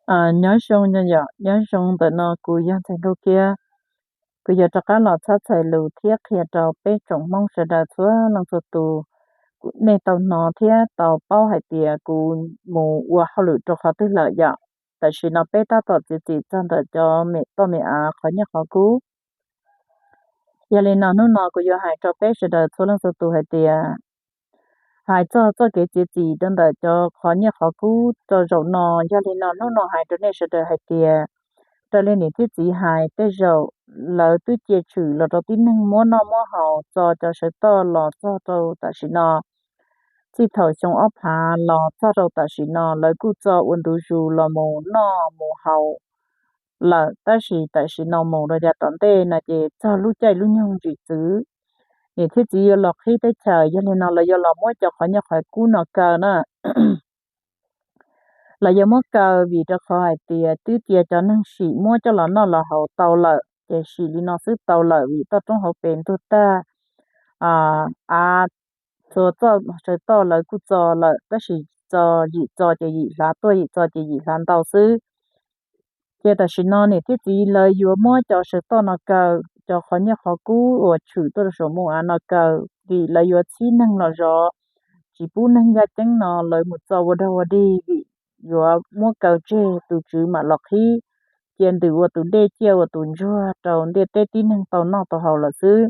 Nyob zoo, nyob zoo, ntawm no kuv yog Ntxhais Nkauj Kiab. Kuv yuav rov qab los txhab txhais lus thiab qhia rau peb tsoom Hmoob sawv daws txhua leej txhua tus. Nej tau hnov thiab tau paub hais tias kuv mus ua hauj lwm rau qhov twg lawm yom. Tam sim no peb tab tom txiav txim txog ntawm cov me toj me av qhov nyiaj qhov kub. Yog li no hnub no kuv yuav hais rau peb sawv daws txhua leej txhua tus hais tias, hais txog txoj kev txiav txim rau ntawm cov qhov nyiaj qhov kub rau zaum no. Yog li no hnub no hais rau nej sawv daws hais tias, raws li niam thiab txiv hais, tej zaum lawv twb cia tshwm los rau tib neeg muab noj muab haus txo cov sawv toj los txog rau tam sim no, txij thaum xyoo ob phav los txog rau tam sim no lawv kuj txo ua ntu zus los mus noj mus haus lawm, tab sis tam sim no mus rau yav tom ntej no ces txog lub caij lub nyoog ntsis txwv, niam thiab txiv yuav los qhib teb chaws. Yog li no lawv yuav los muab cov qhov nyiaj qhov kub no kaw na. Lawv yuav muab kaw vim rau qhov hais tias twb cia cov neeg sim muab coj los noj los haus tau lawm, ces sim li no xwb tau lawm vim toj roob hauv pes ntuag tag, av, txhua txoj sawv toj lawv kuj txo lawm, tab sis txo yim txo ces yim hlav tuaj, yim txo ces yim hlav ntau xwb. Ces tam sim no niam thiab txiv lawv yuav muab cov sawv toj no kaw, cov qhov nyiaj qhov kub uas tshwm tuaj rau saum mus av no kaw, vim lawv yuav txhib neeg los zov, tsis pub neeg yaj ceeb no lawv mus txo ua dog ua dig, vim yuav muab kaw tseg tus tswv mam los qhib, cia ntws ua tus dej ciaj ua tus ntsuag rau ntiaj teb tib neeg tau noj tau haus lawm xwb.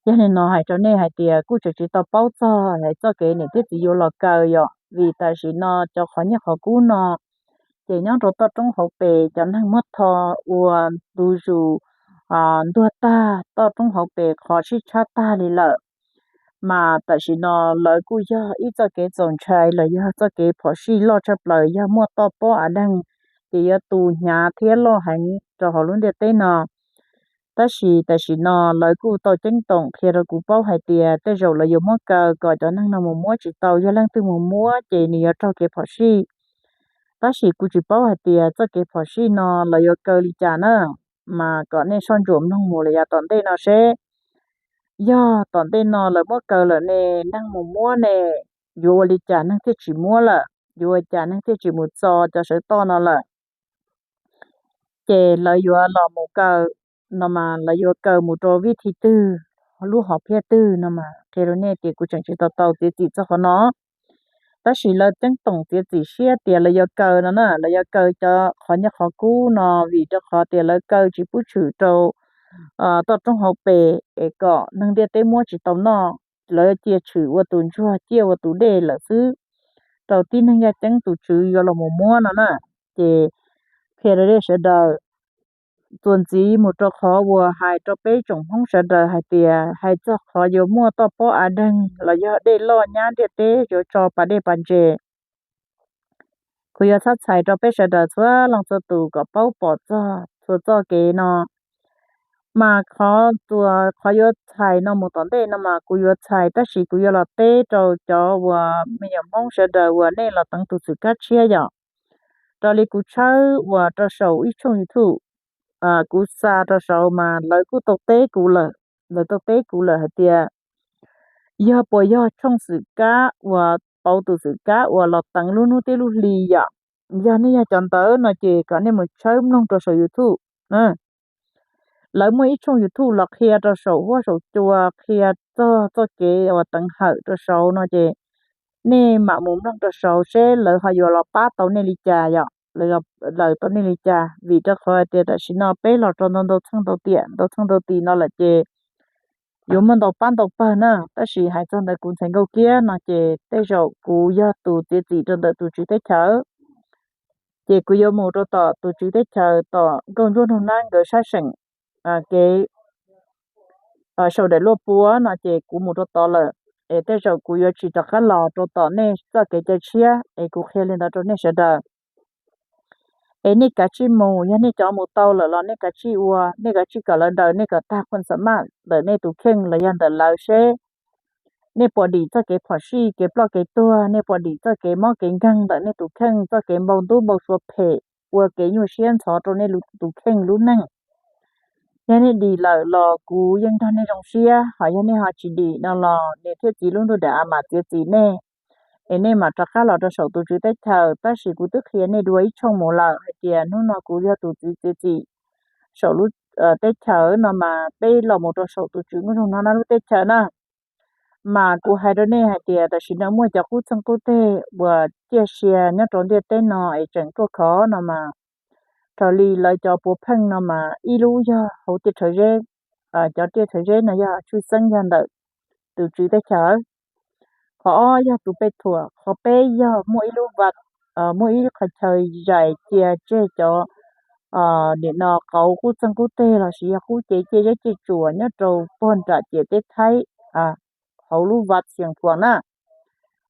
Yog li no hais rau nej hais tias kuj tseem tsis tau paub txog hais txoj kev niam thiab txiv yuav los kaw yom, vim tam sim no cov qhov nyiaj qhov kub no ces nyob rau toj roob hauv pes cov neeg muab tho ua ntu zus, ntuag tag, toj roob hauv pes qhov sib tshab tag li lawm. Mas tam sim no lawv kuj yog ib txoj kev txaus ntshai los yog txoj kev phom sij loj tshaj plaws, yog muaj toj pob av deeg ces yuav tu hnyav thiab loj heev rau hauv lub ntiaj teb no. Tab sis tam sim no lawv kuj tau ceeb toom qhia rau kuv paub hais tias tej zaum lawv yuav muab kaw kom cov neeg no mus muab tsis tau, yog leej twg mus muab ces nws yuav raug kev phom sij. Tab sis kuv tsis paub hais tias txoj kev phom sij no lawv yuav kaw li cas na, mas kom nej soj ntsuam mloog mus lawm yav tom ntej no seb yog tom ntej no lawv muab kaw lawm ne, neeg mus muab ne, yuav ua li cas neeg thiaj tsis muab lawm, yuav ua cas neeg thiaj tsis mus txo cov sawv toj no lawm. Ces lawv yuav los mus kaw no mas lawv yuav kaw mus rau vij thi twg, lub hom phiaj twg no mas qhia rau nej tias kuv tseem tsis tau tau txiav txim txog qhov no. Tab sis lawv ceeb toom txiav txim siab tias lawv yuav kaw no na, lawv yuav kaw cov qhov nyiaj qhov kub no vim rau qhov tias lawv kaw tsis pub tshwm rau toj roob hauv pes es kom neeg ntiaj teb muab tsis tau noj, lawv cia tshwm ua tus ntsuag ciaj ua tus dej lawm xwb rau tib neeg yaj ceeb tus tswv yuav los mus muab no na. Ces qhia rau nej sawv daws txuas ntxiv mus rau qhov uas hais rau peb tsoom Hmoob sawv daws hais tias hais txog qhov yuav muaj toj pob av deeg los yog dej loj nyab ntiaj teb yuav tso pas dej pas ntses. Kuv yuav txhab txhais rau peb sawv daws txhua leej txhua tus kom paub pom txog txhua txoj kev no. Mas qhov txuas qhov yuav txhais no mus tom ntej no mas kuv yuav txhais tab sis kuv yuav los teb rau cov uas me nyuam Hmoob sawv daws uas nej los teev tus xwm kab tshiab yom. Raws li kuv tshawb uas rau saum ib tshooj YouTube, kuv xa rau saud mas lawv kuj tau teb kuv lawm, lawv tau teb kuv lawm hais tias yog puas yog tshooj xwm kab uas pauv tus xwm kab uas los teev lub hnub thiab lub hli yom. Yog nej yog cov ntawd no ces kom nej mus tshawb mloog rau saum YouTube. Lawv muaj ib tshooj YouTube los qhia rau saum huab saum cua qhia txog txoj kev uas teev hawm rau saud no ces nej mam mus mloog rau saud seb lawv ho yuav los pab tau nej li cas yom, lawv tau nej li cas. Vim rau qhov hais tias tam sim no peb los rau ntau ntau txheej ntau tiam ntau txheej ntau tim no lawm ces yuav muaj ntau pab ntau pawg na. Tab sis hais txog ntawd kuv Ntxhais Nkauj Kiab no ces tej zaum kuv yog tus txiav txim rau ntawm tus tswv teb chaws, ces kuv yuav mus rau tom tus tswv teb chaws tom Nkauj Ntsuab Nug Nab nkawd sab seem kev saum daim luaj puab no ces kuv mus rau tod lawm, es tej zaum kuv yuav tsis rov qab los rau tom nej txoj kev cai tshiab es kuv qhia li ntawd rau nej sawv daws. Es nej kav tsij mus, yog nej cov mus tau lawm los nej kav tsij ua, nej kav tsij kom lawv daws nej kom tag khuam xam maj ntawm nej tus kheej los yog ntawm lawv seb nej puas dim txoj kev phom sij kev ploj kev tuag, nej puas dim txoj kev mob kev nkeeg ntawm nej tus kheej, txoj kev npau ntub npau suav phem ua kev nyuaj siab ntxhov rau nej tus kheej lub neej. Yog nej dim lawm los kuv yeej nrog nej zoo siab, ho yog nej ho tsis dim no los niam thiab txiv lub ntuj daim av mam txiav txim nej. es nej mam rov qab los rau saum tus tswv teb chaws. Tab sis kuv twb qhia nej dua ib tshooj mus lawm hais tias hnub no kuv yog tus tswv txiav txim saum lub teb chaws no mas peb los mus rau saum tus tswv Nkauj Nraug Hnab lub teb chaws na. Mas kuv hais rau nej hais tias tam sim no muaj cov qub txeeg qub teg uas ciaj sia nyob rau ntiaj teb no es tseem ruaj khov no mas raws li lawv cov puav pheej no mas ib lub yog hauv tiaj rhawv zeb, cov tiaj rhawv zeb no yog tshwj xeeb yog ntawm tus tswv teb chaws. Qhov ob yog tus pej thuam, qhov peb yog muaj ib lub vaj, muaj ib qhov chaw zais cia tseg cov nim no qauv qub txeeg qub teg los sis yog qub cev ciaj zeb ciaj tsuas nyob rau puag nram ciam teb Thaib hauv lub vaj Xias Phuam na.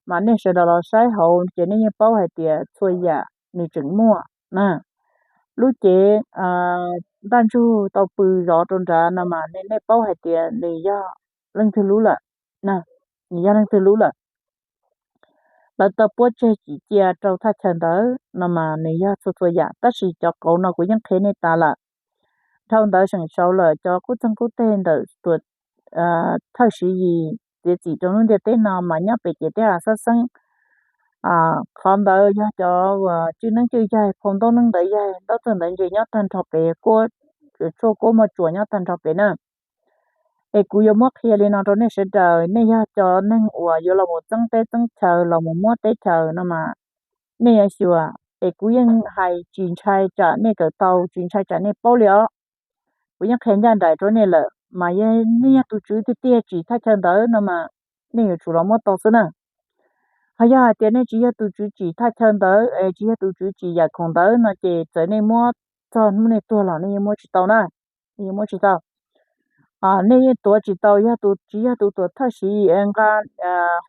Mas nej sawv daws los saib hauv ces nej yeej paub hais tias txhua yam nws tseem muaj na. Lub cev ntaj ntsug tau pw zov rau nrad no mas nej paub hais tias nws yog leej twg lub lawm, nws yog leej twg lub lawm. Lawv tau puab tseg tsim cia rau thaj chaw ntawd no mas nws yog txhua txhua yam, tab sis cov qauv no kuv yeej qhia nej tas lawm. Dhau ntawd seem saud lawm cov qub txeeg qub teg ntawm tuam thawj Siv Yis txiav txim rau lub ntiaj teb no mas nyob pem ciam teb av xab xeeb. Qhov ntawd yog cov uas cwj neeb cwj yaig, phau ntaub neeb ntawd yaig, ntaub txawj ntawd ntse nyob tag nrho pem, kuab, tshuaj kuab muaj tsuas nyob tag nrho pem na. Es kuv yuav muab qhia li no rau nej sawv daws, nej yog cov neeg uas yuav los mus txeeb teb txeeb chaw los mus muab teb chaws no mas nej yuav xyuas, es kuv yeej hais tsis ntshai tsam nej kawm tau, tsis ntshai tsam nej paub li os. Kuv yeej qhia ncaj nraim rau nej lawm mas yog nej yog tus tswv tiag tiag tsim thaj chaw ntawd no mas nej yuav tsum los muab tau xwb na. Ho yog hais tias nej tsis yog tus tswv tsim thaj chaw ntawd es tsis yog tus tswv tsim yam khoom ntawd no ces txawm nej muab txog hnub nej tuag los nej yeej muab tsis tau na. Nej yeej muab tsis tau. Nej yeej tuav tsis tau, yog tus tsis yog tus tuam thawj Siv Yis nqa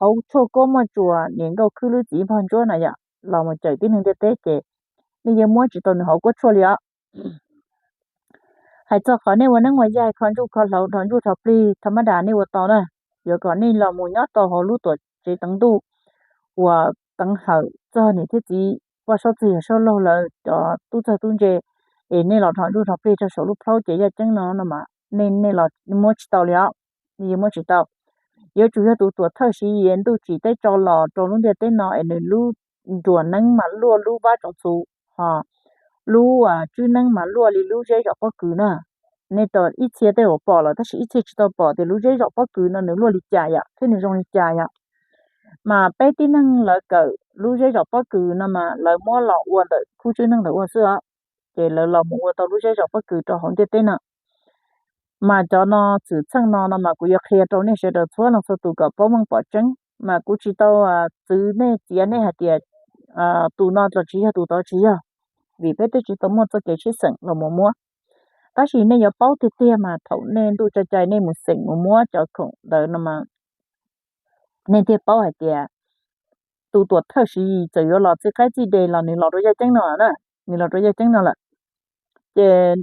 hauv tshuaj kuab muaj tsuas niam Nkauj Khwb lub txiv Npog Ntsuab na yom los mus cawm tib neeg ntiaj teb ces nej yeej muab tsis tau nws hauv kuab tshuaj li os. Hais txog qhov nej ua neeb ua yaig kho ntsuj kho hlauv dhos ntsuj dhos plig thas mas das nej ua tau na. Yuav kom nej los mus nyob tau hauv lub tuam tsev teev ntuj uas teev hawm txog niam thiab txiv, poj saub txwg yawg saub laug lawv cov tub txawg tub ntse, es nej los dhos ntsuj dhos plig rau saum lub plhaub ces yaj ceeb no no mas nej, nej los muab tsis tau li os. Nej yeej muab tsis tau. Yuav tsum yog tus tuam thawj Siv Yis ntuj tsim teb tso los rau lub ntiaj teb no es nws lub nruas neeb mas luaj lub vab tsoov txhu, ho lub tswb neeb mas luaj li lub zeb zom pob kws na. Nej ib txhia tej zaum pom lawm tab sis ib txhia tsis tau pom tias lub zeb zom pob kws no nws luaj li cas yom thiab nws zoo li cas yom. Mas peb tib neeg lawv kawm lub zeb zom pob kws no mas lawv muab los ua ntawm khub tswb neeb ntawd ua xwb os. Ces lawv los mus ua tau lub zeb zom pob kws rau hauv ntiaj teb no. Mas cov no txwm txheej no no mas kuv yuav qhia rau nej sawv daws txhua leej txhua tus kom paub meej pom tseeb, mas kuv tsis tau txwv nej txiav nej hais tias tus no los tsis yog tus tod tsis yog, vim peb twb tsis tau muaj txoj kev sib xeem los mus muab. Tab sis nej yuav paub tiag tiag mas thaum nej ntuj tso cai nej mus xeem mus muab cov khoom ntawd no mas nej thiaj paub hais tias tus tuam thawj Siv Yis txawm yuav los txij qaib txij de los nws los rau yaj ceeb no na, nws los rau yaj ceeb no lawm, ces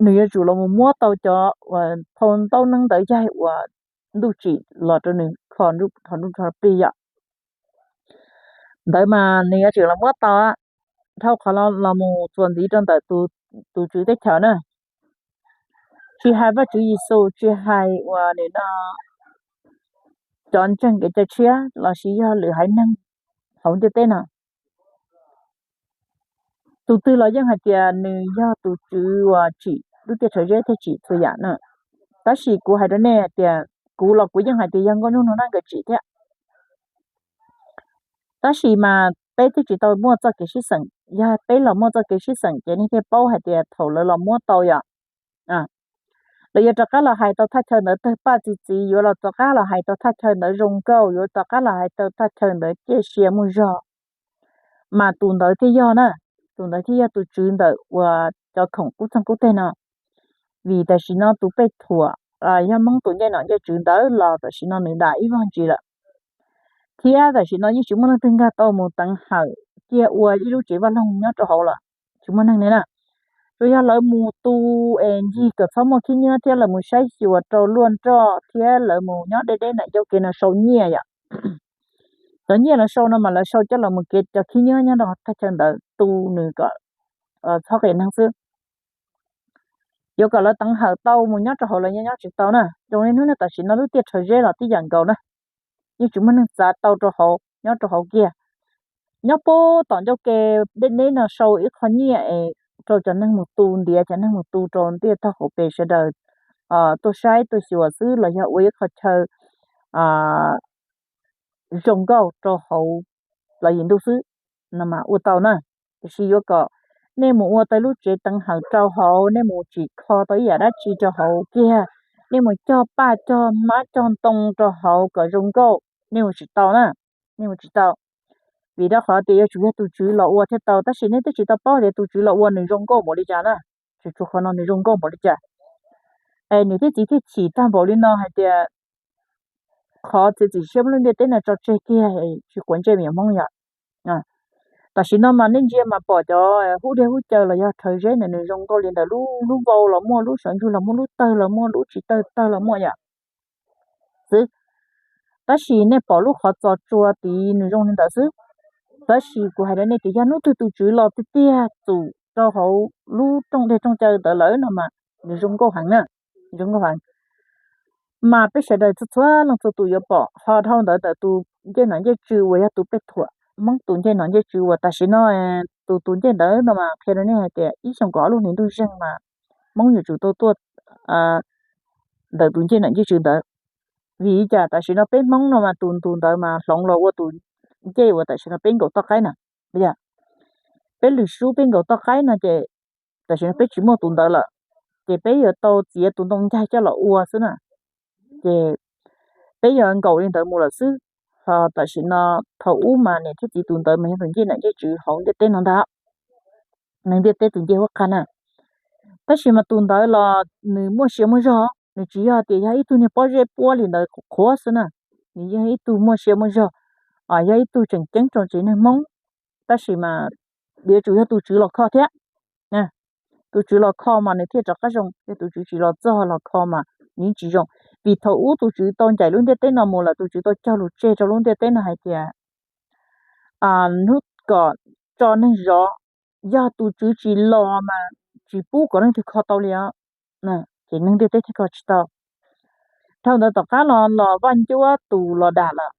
nws yuav tsum los mus muab tau cov uas phau ntaub neeb ntawd yaig uas ntuj tsim los rau nws kho nruj rho plig yom. Ntawd mas nws yuav tsum los muab tau dhau qhov los mus txuas ntxiv rau ntawm tus tswv teb chaws na. Tsis hais Vajtswv Yexus, tsis hais uas nim no cov ntseeg kev cai tshiab los sis yog lwm haiv neeg hauv ntiaj teb no, tus twg los yeej hais tias nws yog tus tswv uas tsim lub tiaj tshawv zeb thiab tsim txhua yam na. Tab sis kuv hais rau nej hais tias kuv los kuv yeej hais tias yog Nkauj Nruj Nug Nab nkawd tsim thiab. Tab sis mas peb twb tsis tau muaj txoj kev sib xeem, yog peb los muaj txoj kev sib xeem ces nej thiaj paub hais tias thaum lawv los muab tau yom, lawv yuav rov qab los hais tau thaj chaw ntawd tawg paj txi txiv, yuav los rov qab los hais tau thaj chaw ntawd zoo nkauj, yuav rov qab los hais tau thaj chaw ntawd ciaj sia muaj zog, mas tus ntawd thiaj yog na, tus ntawd thiaj yog tus tswv ntawm uas cov khoom qub txeeg qub teg no. Vim tam sim no tus pej thuam yog Hmoob tus ncej nom ncej tswv ntawd los tam sim no nws dam ib vog ntsis lawm, thiab tam sim no yeej tsis muaj leej twg nkag tau mus teev hawm ciaj ua ib lub tsev vaj loog nyob rau hauv lawm, tsis muaj neeg li na. Tsuas yog lawv mus tu es ncig kom txhob muaj khib nyiab thiab lawv mus saib xyuas rau luaj nroj thiab lawv mus nyob deb deb ntawm ncauj kev no sau nyiaj yom. Cov nyiaj lawv sau no mas lawv sau coj los mus kev cov khib nyiab nyob rau thaj chaw ntawd tu nws kom txhob qias neeg xwb. Yuav kom lawv teev hawm tau mus nyob rau hauv lawv nyob nyob tsis tau na. Zoo li hnub no tam sim no lub tiaj rhawv zeb los tib yam nkaus na. yeej tsis muaj neeg txav tau rau hauv, nyob rau hauv kiag. Nyob puag tom ncauj ke deb deb no sau ib qho nyiaj es rau cov neeg mus tu, ntiav cov neeg mus tu rau ntiaj teb hauv pes sawv daws tuaj saib tuaj xyuas xwb los yog ua ib qho chaw zoo nkauj rau hauv plaub yim ntuj xwb no mas ua tau na. Tiam sis yuav kom nej mus ua tau lub tsev teev hawm rau hauv, nej mus tsim kho tau ib yam dab tsi rau hauv kiag, nej mus cog paj cog hmab cog ntoo rau hauv kom zoo nkauj, nej mus tsis tau na, nej mus tsis tau. Vim rau qhov tias yuav tsum yog tus tswv los ua thiaj tau, tab sis nej twb tsis tau paub tias tus tswv los ua nws zoo nkauj npaum li cas na. Tsuas tshuav qhov no nws zoo nkauj npaum li cas. Es niam thiab txiv thiaj chim tag npaum li no hais tias qhov txiav txim siab muab lub ntiaj teb no tso tseg kiag, tsis quav ntsej me nyuam Hmoob yom. Tam sim no mas nej ntsia mas pom cov hub dej hub caw los yog rhawv zeb ntawm nws zoo nkauj li ntawd, lub lub vau los muaj, lub saum ntsug los muaj, lub tawg los muaj, lub tsis tawg tawg los muaj yom. Xwb, tab sis nej pom lub qhov txos tsua tid nws zoo li ntawd xwb. Tab sis kuv hais rau nej tias yog hnub twg tus tswv los tiag tiag txum rau hauv lub rooj dej rooj caw ntawd lawm no mas nws zoo nkauj heev na, zoo nkauj heev. Mas peb sawv daws txhua txhua leej txhua tus yuav pom ho dhau ntawd ntawm tus ncej nom ncej tswv uas yog tus pej thuam Hmoob tus ncej nom ncej tswv uas tam sim no tus tus ncej ntawd no mas qhia rau nej hais tias ib xyoos kaum ob lub hlis ntuj zeeg mas Hmoob yuav tsum tau tuaj ntawm tus ncej nom ncej tswv ntawd. Vim li cas tam sim no peb Hmoob no mas tus ntus ntawd mas hloov los ua tus ncej uas tam sim no peb nkaum toj qaib na. Yog peb lwm sub peb nkaum toj qaib no ces tam sim no peb tsis muaj tus ntawd lawm, ces peb yuav tau txiav tus ntoo ncaig coj los ua xwb na. Ces peb yuav nkaum li ntawd mus lawm xwb. Ho tam sim no thaum ub mas niam thiab txiv tus ntawd mas yog tus ncej nom ncej tswv hauv ntiaj teb no ntag, nws ntiaj teb tus ncej huab qag na. Tab sis mas tus ntawd los nws muaj sia muaj zog, nws tsis yog tias yog ib tug niag pob zeb puab li ntawd qhuav xwb na, nws yog ib tug muaj sia muaj zog, yog ib tug tseem ceeb rau tsev neeg Hmoob. Tab sis mas yuav tsum yog tus tswv los kho thiab. Tus tswv los kho mas nws thiaj rov qab zoo, yog tus tswv tsis los txog los kho mas nws yeej tsis zoo. Vim thaum ub tus tswv tau ncaim lub ntiaj teb no mus lawm, tus tswv tau cog lus tseg rau lub ntiaj teb no hais tias hnub kom tso neeg zov, yog tus tswv tsis los mas tsis pub kom leej twg kho tau li os. Ces neeg ntiaj teb thiaj kho tsis tau. Dhau ntawd tom qab los los Vaj Ncuab tus los dam lawm,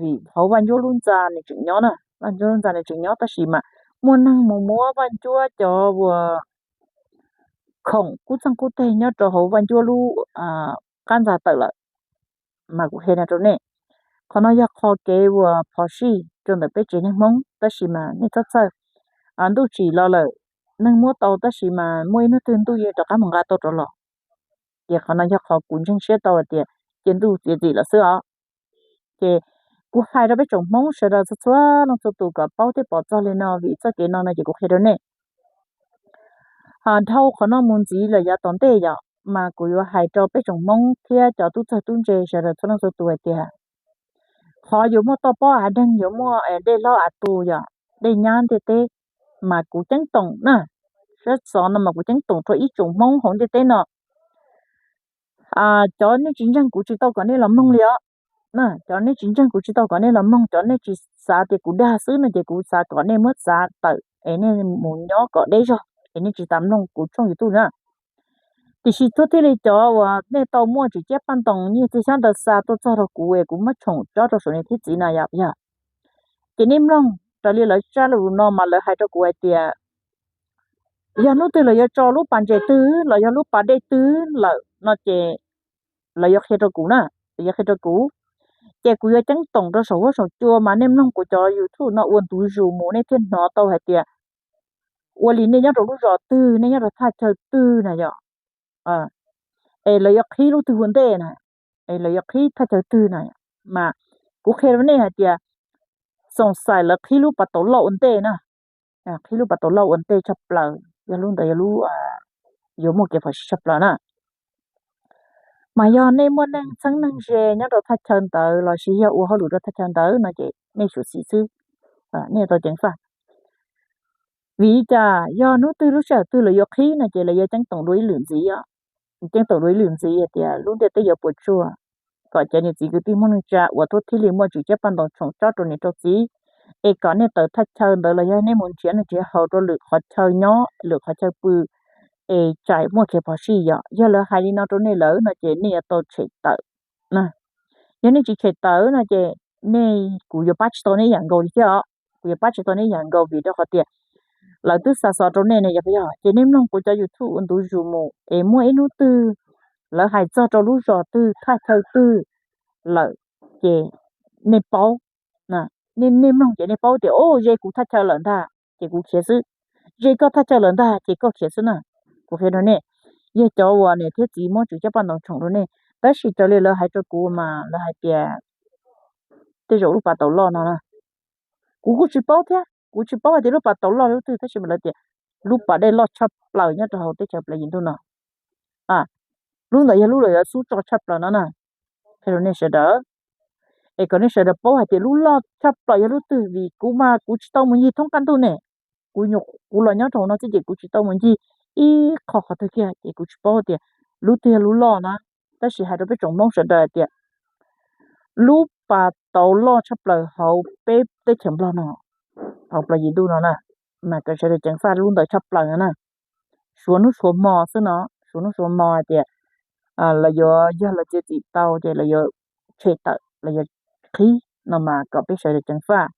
vim hauv Vaj Ncuab lub ntxa nws tseem nyob na, Vaj Ncuab lub ntxa nws tseem nyob tab sis mas muaj neeg mus muab Vaj Ncuab cov uas khoom kub txeeg kub teg nyob rau hauv Vaj Ncuab lub qab ntxa tawm lawm. Mas kuv qhia no rau nej, qhov no yog qhov kev uas phom sij rau ntawm peb tsev neeg Hmoob tab sis mas nej txhob txhawj. Ntuj tsim los lawm, neeg muab tau tab sis mas muaj ib hnub twg ntuj yeej rov qab mus nqa tau rov los. Ces qhov no yog qhov kuv ntseeg siab tau hais tias cia ntuj txiav txim lawm xwb os. Ces kuv hais rau peb tsoom Hmoob sawv daws txhua txhua leej txhua tus kom paub thiab pom txog li no, vim txoj kev no no ces kuv qhia rau nej. Dhau qhov no mus ntxiv lawm yav tom ntej yom, mas kuv yuav hais rau peb tsoom Hmoob thiab cov tub txawg tub ntse sawv daws txhua leej txhua tus hais tias qhov yuav muaj toj pob av deeg, yuav muaj dej hlob av tu yom, dej nyab ntiaj teb, mas kuv ceeb toom na, sab xov no mas kuv ceeb toom rau ib tsoom Hmoob hauv ntiaj teb no. Cov nej tsis ntseeg kuv tsis tau kom nej los mloog li os. Cov nej tsis ntseeg kuv tsis tau kom nej los mloog, cov nej tsis xav tias kuv dag xwb no ces kuv xav kom nej muab txav tawm es nej mus nyob kom deb zog es nej tsis tas mloog kuv tshooj YouTube na. Tiam sis txhua thiaj li cov uas nej tau muaj tsim txiaj paj ntoos nyiaj txiag xyab ntawv xa tuaj txog rau kuv es kuv muab tshoom cob rau saum niam thiab txiv na yom, yog ces nej mloog raws li lawv tsab lus no mas lawv hais rau kuv hais tias yog hnub twg lawv yuav tso lub pas ntses twg los yog lub pas dej twg lawm no ces lawv yuav qhia rau kuv na, lawv yuav qhia rau kuv. Ces kuv yuav ceeb toom rau saum huab saum cua mas nej mloog kuv cov YouTube no ua ntu zus mus nej thiaj hnov tau hais tias ua li nej nyob rau lub zos twg, nej nyob rau thaj chaw twg na yom, es lawv yuav qhib lub twg ua ntej na, es lawv yuav qhib thaj chaw twg na, mas kuv qhia rau nej hais tias xoom xais lawv qhib lub pas taus lauj ua ntej na, qhib lub pas taus lauj ua ntej tshaj plaws, yog lub ntawd yog lub yuav muaj kev phom sij tshaj plaws na. Mas yog nej muaj neeg txheeb neeg ze nyob rau thaj chaw ntawd lossis yog ua hauj lwm rau thaj chaw ntawd no ces nej xyuam xim xwb, nej tau ceev faj. Vim li cas? Yog hnub twg lub sij hawm twg lawv yuav qhib no ces lawv yuav ceeb toom dua ib lwm ntxiv, ceeb toom dua ib lwm ntxiv hais tias lub ntiaj teb yuav puas tsuaj, kom cov niam txiv kwv tij Hmoob neej tsa uas tub thiaj li muaj tsim txiaj paj ntoos tshoom cob rau niam rau txiv, es kom nej tawm thaj chaw ntawd los yog nej mus nrhiav noj nrhiav haus rau lwm qhov chaw nyob lwm qhov chaw pw, es txawm muaj kev phom sij yom. Yog lawv hais li no rau nej lawm no ces nej yuav tau tshem tawm. Yog nej tsis tshem tawm no ces nej, kuv yuav pab tsis tau nej yam nkaus li thiab os. Kuv yuav pab tsis tau nej yam nkaus vim rau qhov tias lawv twb xa xov rau nej ne, yog puas yog? Ces nej mloog kuv cov YouTube ua ntu zus mus es muaj ib hnub twg lawv hais txog rau lub zos twg thaj chaw twg lawm ces nej paub, nej mloog ces nej paub tias, o, ze kuv thaj chaw lawm ntag ces kuv khiav xwb, ze koj thaj chaw lawm ntag ces koj khiav xwb na. Kuv qhia rau nej, yog cov uas niam thiab txiv muab tswv caj paj ntoos tshoom rau nej, tab sis raws li lawv hais rau kuv mas lawv hais tias tej zaum lub pas tau loj no na. Kuv kuj tsis paub thiab, kuv tsis paub hais tias lub pas tau loj lub twg, tab sis mas lawv tias lub pas dej loj tshaj plaws nyob rau hauv teb chaws Plas Yim Ntuj no. Lub ntawd yog lub los yuav xub tso tshaj plaws no na. Qhia rau nej sawv daws, es kom nej sawv daws paub hais tias lub loj tshaj plaws yog lub twg, vim kuv mas kuv tsis tau mus ncig thoob qab ntuj ne. Kuv, kuv los nyob rau hauv no xwb ces kuv tsis tau mus ncig ib qho qhov twg kiag ces kuv tsis paub tias lub twg yog lub loj na. Tab sis hais rau peb tsoom Hmoob sawv daws tias lub pas tau loj tshaj plaws hauv peb teb chaws Nplog no, hauv Plas Yim Ntuj no na, mas kom sawv daws ceev faj lub ntawd tshaj plaws no na. Suav hnub suav hmo xwb no, suav hnub suav hmo hais tias lawv yuav, yog lawv txiav txim tau ces lawv yuav tshem tawm, lawv yuav qhib no mas kom peb sawv daws ceev faj.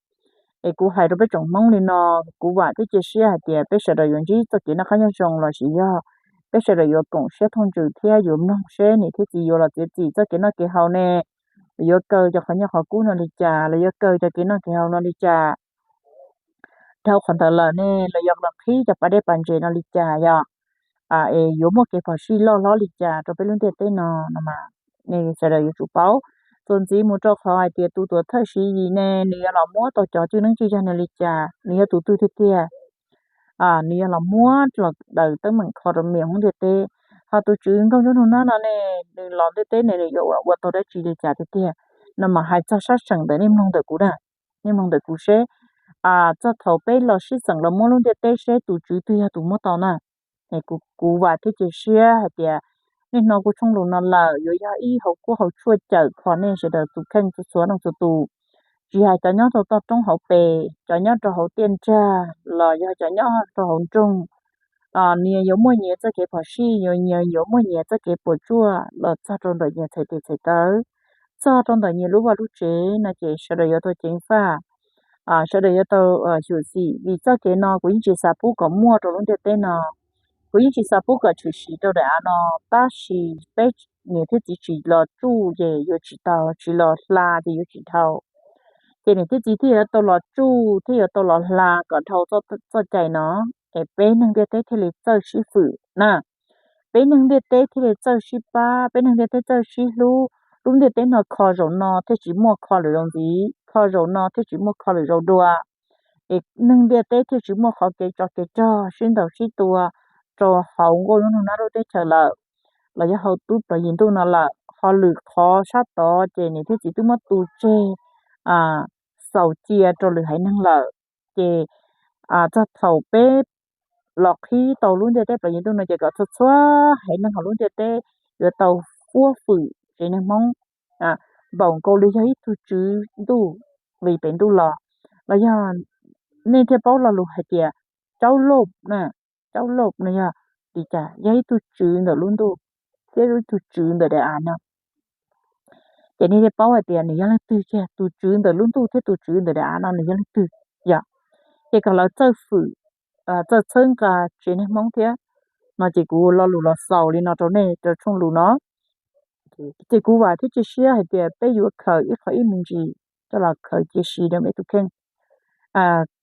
Es kuv hais rau peb tsoom Hmoob li no, kuv vam thiab cia siab hais tias peb sawv daws yuav ntsib txoj kev noj qab nyob zoo los sis yog peb sawv daws yuav koom siab thooj ntsws thiab yuav mloog seb niam thiab txiv yuav los txiav txim txoj kev noj kev haus ne, los yuav kaw cov qhov nyiaj qhov kub no li cas, los yuav kaw cov kev noj kev haus no li cas. Dhau qhov ntawd lawm ne, los yuav los qhib cov pas dej pas ntses no li cas, yog es yuav muaj kev phom sij loj hlob li cas rau peb lub ntiaj teb no no mas nej sawv daws yuav tsum paub. Txuas ntxiv mus rau qhov hais tias tus tuam thawj Siv Yis ne, nws yuav los muab tau cov cwj neeb cwj zag no li cas, nws yog tus twg tiag tiag, nws yuav los muab los daws teeb meem kho rau mias hmoob ntiaj teb. Ho tus tswv nkauj nruab nug nab no ne, nws los ntiaj teb ne nws yuav ua tau dab tsi li cas tiag tiag no mas hais txog sab seem ntawm nej mloog ntawm kuv na, nej mloog ntawm kuv seb txog thaum peb los sib xeem los muab lub ntiaj teb seb tus tswv twg yog tus muab tau na. Kuv vam thiab cia siab hais tias nej hnov kuv tshooj lus no lawm yuav yog ib hauv kuab hauv tshuaj cawm kho nej sawv daws tus kheej txhua txhua leej txhua tus, tsis hais cov nyob rau toj roob hauv pes, cov nyob rau hauv tiaj nrag los yog cov nyob rau hauv nroog. Nyias yuav muaj nyias txoj kev phom sij, nyias yuav muaj nyias txoj kev puas tsuaj los txog rau ntawm nyias txhais tes txhais taw, txog rau ntawm nyias lub vaj lub tsev no ces sawv daws yuav tau ceev faj, sawv daws yuav tau xyuam xim, vim txoj kev no kuv yeej tsis xav pub kom muaj rau lub ntiaj teb no. Kuv yeej tsis xav pub kom tshwm sim rau daim av no, tab sis peb niam thiab txiv tsis los tsuj ces yuav tsis tau, tsis los hla ces yuav tsis dhau. Ces niam thiab txiv thiaj yuav tau los tsuj thiab yuav tau los hla kom dhau txoj cai no, es peb neeg ntiaj teb thiaj li txawj sib fwm na. Peb neeg ntiaj teb thiaj li txawj sib pab, peb neeg ntiaj teb txawj sib hlub. Lub ntiaj teb no kho zaum no thiaj tsis muaj kho lwm zaus ntxiv, kho zaum no thiaj tsis muaj kho lwm zaus dua. Es neeg ntiaj teb thiaj tsis muaj qhov kev tsov kev rog sib ntaus sib tua rau hauv nkauj nruab nug nab lub teb chaws lawm, los yog hauv tub Plas Yim Ntuj no lawm. Ho lwm qhov sab tod ces niam thiab txiv twb muab tu tseg, xaus cia rau lwm haiv neeg lawm. Ces txog thaum peb los qhib tau lub ntiaj teb Plas Yim Ntuj no ces kom txhua txhua haiv neeg hauv lub ntiaj teb yuav tau fuab fwm tsev neeg Hmoob, npaum nkaus li yog ib tug tswv ntuj li pem ntuj los. Los yog nej thiaj paub lo lus hais tias caub loj na, caub loj no yog li cas, yog ib tug tswv ntawm lub ntuj thiab ib tug tswv ntawm daim av no. Ces nej thiaj paub hais tias nws yog leej twg kiag, tus tswv ntawm lub ntuj thiab tus tswv ntawm daim av no nws yog leej twg, yog. Ces kom lawv txawj fwm, txawj txhawb nqa tsev neeg Hmoob thiab no. Ces kuv lo lus los xaus li no rau nej rau tshooj lus no. Ces kuv vam thiab cia siab hais tias peb yuav khaws ib qho ib me ntsis coj los khaws cia siab rau peb tus kheej,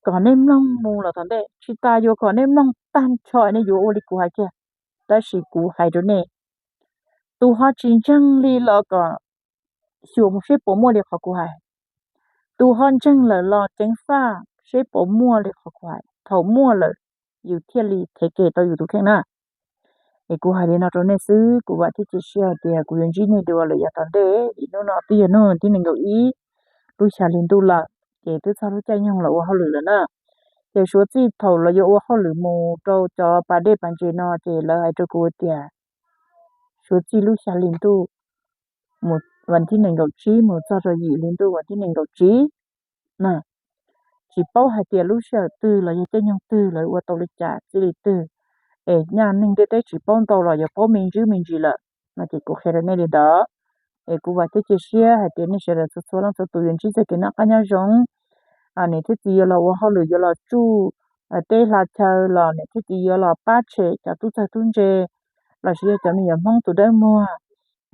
kom nej mloog mus los tom ntej, tsis tas yuav kom nej mloog tag nrho nej yuav ua li kuv hais kiag. Tab sis kuv hais rau nej, tus ho tsis ntseeg li los kom xyuas mus seb puas muaj li qhov kuv hais. Tus ho ntseeg lawm los ceev faj seb puas muaj li qhov kuv hais. Thaum muaj lawm yus thiaj li thev ke tau yus tus kheej na. Es kuv hais li no rau nej xwb, kuv vam thiab cia siab hais tias kuv yuav ntsib nej dua lawm yav tom ntej, vim hnub no twb yog hnub tim nees nkaum ib lub xya hli ntuj lawm, ces twb txog lub caij nyoog los ua hauj lwm lawm na. Ces suav txij thaum los yuav ua hauj lwm mus rau cov pas dej pas ntses no ces lawv hais rau kuv tias suav txij lub xya hli ntuj mus vas thib nees nkaum tsib mus txog rau yim hli ntuj vas thib nees nkaum tsib na. Tsis paub hais tias lub sij hawm twg los yog caij nyoog twg lawv ua tau li cas txij li twg, es nyaj neeg ntiaj teb tsis paub ntau los yuav paub me ntsis me ntsis lawm no. Ces kuv qhia rau nej li ntawd. Es kuv vam thiab cia siab hais tias nej sawv daws txhua txhua leej txhua tus yuav ntsib txoj kev noj qab nyob zoo. Niam thiab txiv yuav los ua hauj lwm, yuav los tsuj teb hla chaw los niam thiab txiv yuav los pab tshem cov tub txawg tub ntse lossis yog cov me nyuam Hmoob tus dawb muag,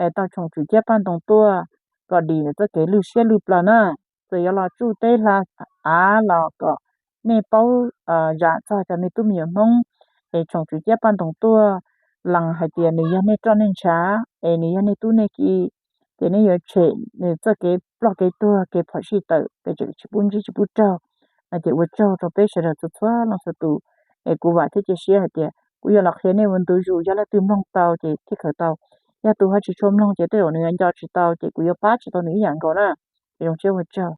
es tau tshoom tswm ciab paj ntoos tuaj kom dim txoj kev lwj siab lwj plawv na. Txawm yuav los tsuj teb hla av los kom nej paub zam txog cov me tub me nyuam Hmoob, es tshoom tswm ciab paj ntoos tuaj lees hais tias nws yog nej roj nej ntshav, es nws yog nej tub nej ki, ces nej yuav tshem nws txoj kev ploj kev tuag kev phom sij tawm, peb tseem tsis pub ntsib tsis pub raug. Ces ua tsaug rau peb sawv daws txhua txhua leej txhua tus. Es kuv vam thiab cia siab hais tias kuv yuav los qhia nej ua ntu zus, yog leej twg mloog tau ces thiaj khaws tau, yog tus ho tsis tshua mloog ces tej zaum nws yuav nco tsis tau ces kuv yuav pab tsis tau nws ib yam nkaus na. Es zoo siab ua tsaug.